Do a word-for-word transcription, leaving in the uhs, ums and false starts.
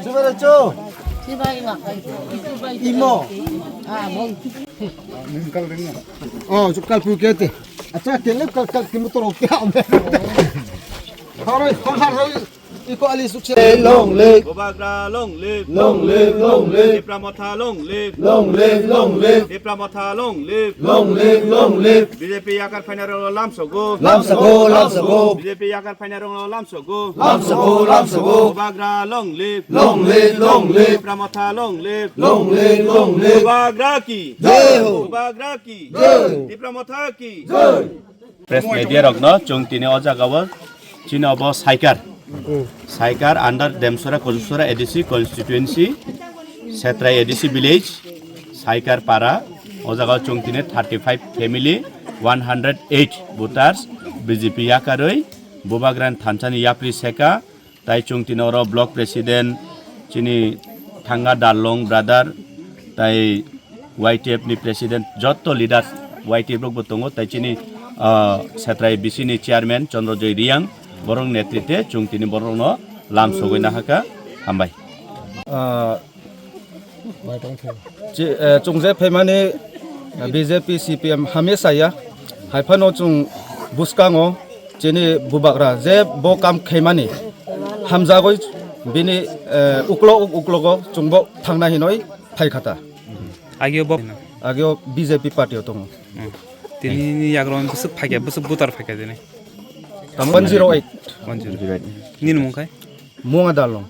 Sibere cho. Imo. Oh, chukal pu kete. Acha kele kal kal kimu toro kya. Haroi, haroi. Iko ali sukse. Long live. Bubagra long live. Long live, long live. Tipra Motha long live. Long live, long live. Tipra Motha long live. Long live, long live. B J P yakar phaina rok lamsogo. Lamsogo, lamsogo. B J P yakar phaina rok lamsogo. Lamsogo, lamsogo. Bubagra long live. Long live, long live. Tipra Motha long live. Long live, long live. Bubagra ki. Jai ho. Bubagra ki. Jai ho. Tipra Motha ki. Jai. Press media rokno chwng tini o jagao chini obo Saikar. Saikar under Demsora Kojusora A D C constituency, Setrai A D C village, Saikar para. O jagao chwng tini thirty five family, one hundred eight voters, B J P yakarwi, Bubagrani thansani yapri seka, tai chwng tini oro block president, chini Thanga Darlong brother, tai Y T F ni president, jotto leaders Y T F rok bo tongo, tai chini, ah, Setrai B C ni chairman Chandra Joy Riang, borok netrite chwng tini borokno lam sogwi nahaka, hambai. Ah, chi-, eh, chwng je phaimani, eh, B J P, C P M hamya saya, hai phano chwng bwskango chini bubagra je bo kam khaimani hamjagwi bini, eh, uklo uk-, uklogo chwngbo thangna hinwi phaikha ta. Agio bo. Agio B J P party o tongo. Hmm. Tini ni yagrong bwswk phaikha, bwswk butar phaikha dini. Tamo one zero eight. One zero eight. Nini mung khai? Munga Darlong.